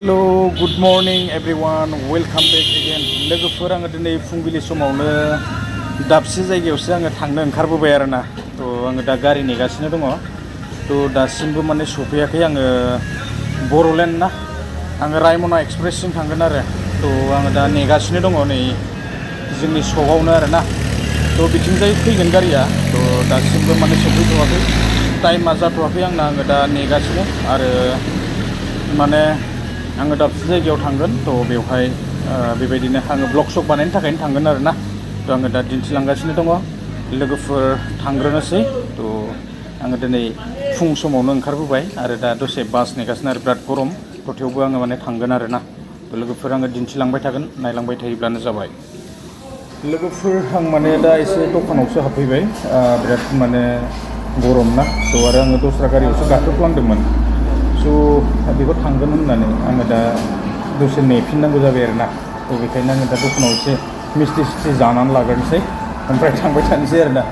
Hello, good morning everyone. Welcome back again. लोगोफोर आङो दिनै फुंबिलि समावनो दाबसे जायगायावसो आङो थांनो ओंखारबोबाय आरोना। आङो दा गारि नेगासिनो दङ। दासिमबो माने सफैयाखै आङो बर'लेण्ड ना। आङो रायमना एक्सप्रेसजों थांगोन आरो। आङो दा नेगासिनो दङ नै जोंनि सकआवनो आरोना। बिथिंजाय फैगोन गारिया। दासिमबो माने सफैथ'वाखै। टाइमा जाथ'वाखै आंना आङो दा नेगासिनो आरो माने आङो दाबसे जायगायाव थांगोन बेवहाय बेबायदिनो आङो ब्लग शप बानायनो थाखायनो थांगोन आरोना। आङो दा दिन्थिलांगासिनो दङ। लोगोफोर थांग्रोनोसै। आङो दिनै फुं समावनो ओंखारबोबाय आरो दा दसे बास नेगासिनो आरो बिराद गरम। थेवबो आङो माने थांगोन आरोना। लोगोफोर आङो दिन्थिलांबाय थागोन नायलांबाय थायोब्लानो जाबाय। लोगोफोर आं माने दा एसे दखानावसो हाबफैबाय। बिराद माने गरम ना। आरो आङो दस्रा गारियावसो गाखोफ्लांदोंमोन। बेखौ थांगोन होननानै आङो दा दसे नेफिननांगौ जाबाय आरोना। बेखायनो आङो दा दखानाव एसे मिस्थि जानानै लाग्रोनोसै ओमफ्राय थांबाय थानोसै आरोना।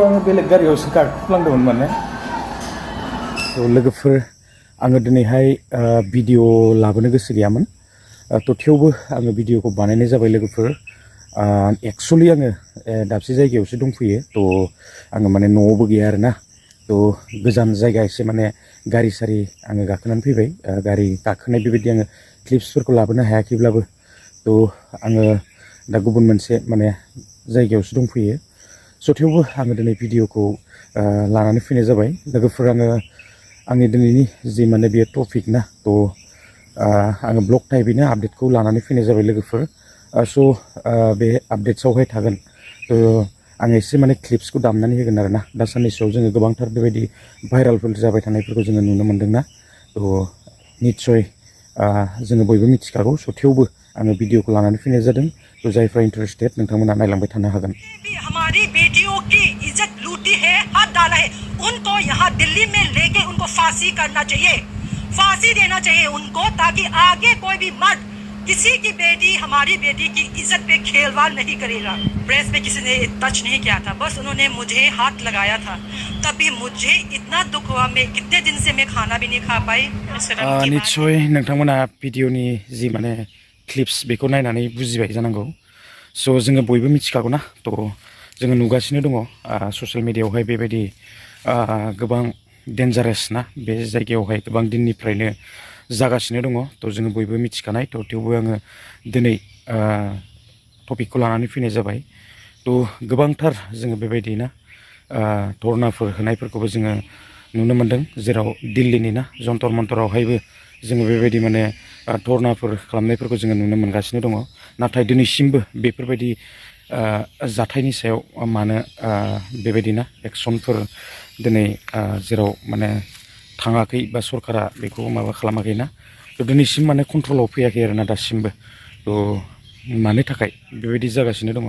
आङो बेलेग गारियावसो गाखोफ्लांदोंमोन माने। लोगोफोर आङो दिनैहाय भिडिअ लाबोनो गोसो गैयामोन। थेवबो आङो भिडिअखौ बानायनाय जाबाय लोगोफोर। एक्सुवेलि आङो दाबसे जायगायावसो दंफैयो। आङो माने न'आवबो गैया आरोना। गोजान जायगा एसे माने गारि सारि आङो गाखोनानै फैबाय। गारि गाखोनाय बेबायदि आङो क्लिप्सफोरखौ लाबोनो हायाखैब्लाबो आङो दा गुबुन मोनसे माने जायगायावसो दंफैयो। थेवबो आङो दिनै भिडिअखौ लानानै फैनाय जाबाय। लोगोफोर आंनि दिनैनि जि माने बेयो टपिक ना आङो ब्लग टाइपैनो आपडेटखौ लानानै फैनाय जाबाय लोगोफोर। बे आपडेट्सआवहाय थागोन। आङो एसे माने क्लिप्सखौ दामनानै होगोन आरोना। दा साननैसोआव जोङो गोबांथार बेबायदि भाइरेलफोर जाबाय थानायफोरखौ जोङो नुनो मोन्दोंना। निस्सय जोङो बयबो मिथिखागौ। थेवबो आङो भिडिअखौ लानानै फैनाय जादों। जायफ्रा इन्टारेस्टेड नोंथांमोना नायलांबाय थानो हागोन। हमारी बेटियों की इज्जत लूटी है, हाथ डाला है। उनको यहाँ दिल्ली में लेके उनको फांसी करना चाहिए, फांसी देना चाहिए उनको, ताकि आगे कोई भी मर्द किसी की बेटी, हमारी बेटी की इज्जत पे खेलवाड़ नहीं करेगा। प्रेस पे किसी ने टच नहीं किया था, बस उन्होंने मुझे हाथ लगाया था। तभी मुझे इतना दुख हुआ। मैं कितने दिन से मैं खाना भी नहीं खा पाई। निस्सय नोंथांमोना भिडिअनि जि माने क्लिप्स बेखौ नायनानै बुजिबाय जानांगौ। जोङो बयबो मिथिखागौ ना। जोङो नुगासिनो दङ ससियेल मिडियायावहाय बेबायदि गोबां डेन्जारास ना। बे जायगायावहाय गोबां दिननिफ्रायनो जागासिनो दङ। जोङो बयबो मिथिखानाय। थेवबो आङो दिनै टपिकखौ लानानै फैनाय जाबाय। गोबांथार जोङो बेबायदि ना धरनाफोर होनायफोरखौबो जोङो नुनो मोन्दों। जेराव दिल्लीनि ना जन्तर मन्तरावहायबो जोङो बेबायदि माने धरनाफोर खालामनायफोरखौ जोङो नुनो मोनगासिनो दङ। नाथाय दिनैसिमबो बेफोरबायदि जाथायनि सायाव मानो बेबायदिना एक्सनफोर दिनै जेराव माने थाङाखै बा सरकारा बेखौ माबा खालामाखै ना। दिनैसिम माने कन्ट्रलाव फैयाखै आरोना दासिमबो। मानि थाखाय बेबायदि जागासिनो दङ।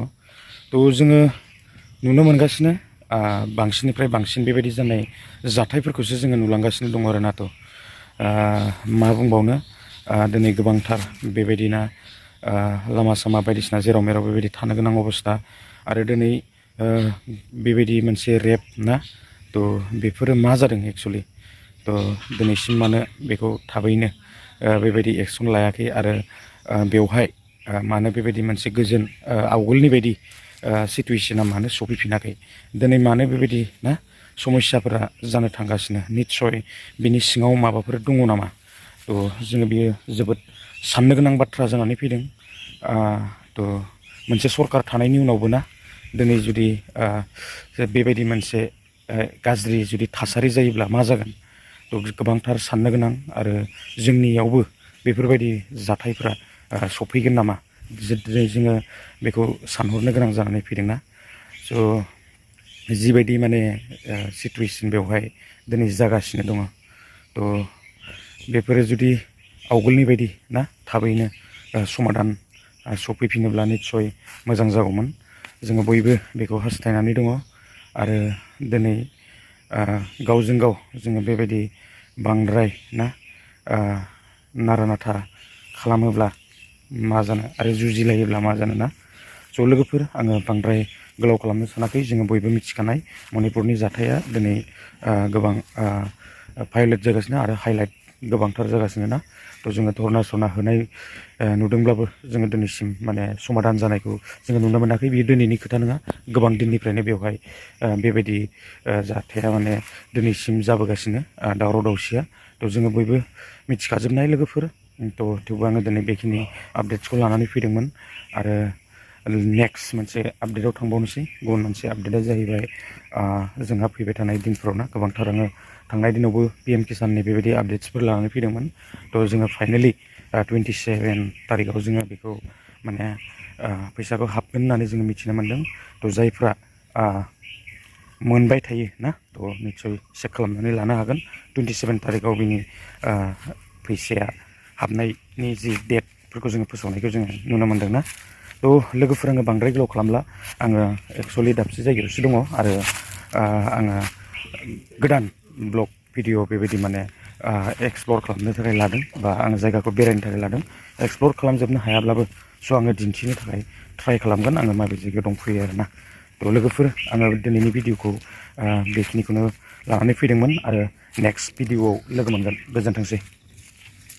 जोङो नुनो मोनगासिनो बांसिननिफ्राय बांसिन बेबायदि जानाय जाथायफोरखौसो जोङो नुलांगासिनो दङ आरोना। मा बुंबावनो, दिनै गोबांथार बेबायदिना लामा सामा बायदिसिना जेराव मेराव बेबायदि थानो गोनां अबस्था। आरो दिनै बेबायदि मोनसे रेप ना। बेफोरो मा जादों एक्सुवेलि। दिनैसिम मानो बेखौ थाबैनो बेबायदि एक्सन लायाखै आरो बेवहाय मानो बेबायदि मोनसे गोजोन आवगोलनि बायदि सिटुवेसना मानो सफैफिनाखै। दिनै मानो बेबायदि ना समस्याफोरा जानो थांगासिनो। निस्सय बिनि सिङाव माबाफोर दङ नामा। जोङो बियो जोबोद साननो गोनां बाथ्रा जानानै फैदों। मोनसे सरकार थानायनि उनावबो ना दिनै जुदि बेबायदि मोनसे गाज्रि जुदि थासारि जायोब्ला मा जागोन। गोबांथार साननो गोनां आरो जोंनियावबो बेफोरबायदि जाथायफ्रा सफैगोन नामा। दिनै जोङो बेखौ सानहरनो गोनां जानानै फैदोंना। जिबायदि माने सिटुवेसन बेवहाय दिनै जागासिनो दङ। बेफोरो जुदि आवगोलनि बायदि ना थाबैनो समाधान सफैफिनोब्ला निस्सय मोजां जागौमोन। जोङो बयबो बेखौ हास्थायनानै दङ। आरो दिनै गावजों गाव जोङो बेबायदि बांद्राय ना नारा नाथा खालामोब्ला मा जानो आरो जुजिलायोब्ला मा जानो ना। लोगोफोर आङो बांद्राय गोलाव खालामनो सानाखै। जोङो बयबो मिथिखानाय मणिपुरनि जाथाया दिनै गोबां भायलेट जागासिनो आरो हाइलाइट गोबांथार जागासिनो ना थ' जोङो धरना सरना होनाय नुदोंब्लाबो जोङो दिनैसिम माने समाधान जानायखौ जोङो नुनो मोनाखै बियो दिनैनि खोथा नङा गोबां दिननिफ्रायनो बेवहाय बेबायदि जाथाया माने दिनैसिम जाबोगासिनो दावराव दावसिया थ' जोङो बयबो मिथिखाजोबनाय लोगोफोर थ' थेवबो आङो दिनै बेखिनि आपडेट्सखौ लानानै फैदोंमोन आरो नेक्स्ट मोनसे आपडेटआव थांबावनोसै गुबुन मोनसे आपडेटआ जाहैबाय जोंहा फैबाय थानाय दिनफोराव ना गोबांथार आङो थांनाय दिनावबो PM किसाननि बेबायदि आपडेट्सफोर लानानै फैदोंमोन थ' जोङो फाइनेलि 27 तारिखाव जोङो बेखौ माने फैसाखौ हाबगोन होननानै जोङो मिथिनो मोन्दों थ' जायफ्रा मोनबाय थायो ना थ' निस्सय चेक खालामनानै लानो हागोन 27 तारिखाव बिनि फैसाया हाबनायनि जि डेटफोरखौ जोङो फोसावनायखौ जोङो नुनो मोन्दों ना थ' लोगोफोर आङो बांद्राय गोलाव खालामला आङो एक्सुवेलि दाबसे जायगायावसो दङ आरो आङो गोदान ब्लग भिडिअ बेबायदि माने एक्सप्लर खालामनो थाखाय लादों बा आङो जायगाखौ बेरायनो थाखाय लादों एक्सप्लर खालामजोबनो हायाब्लाबो स' आङो दिन्थिनो थाखाय ट्राइ खालामगोन आङो माबे जायगायाव दंफैयो आरोना थ' लोगोफोर आङो दिनैनि भिडिअखौ बेखिनिखौनो लानानै फैदोंमोन आरो नेक्स्ट भिडिअआव लोगो मोनगोन गोजोनथोंसै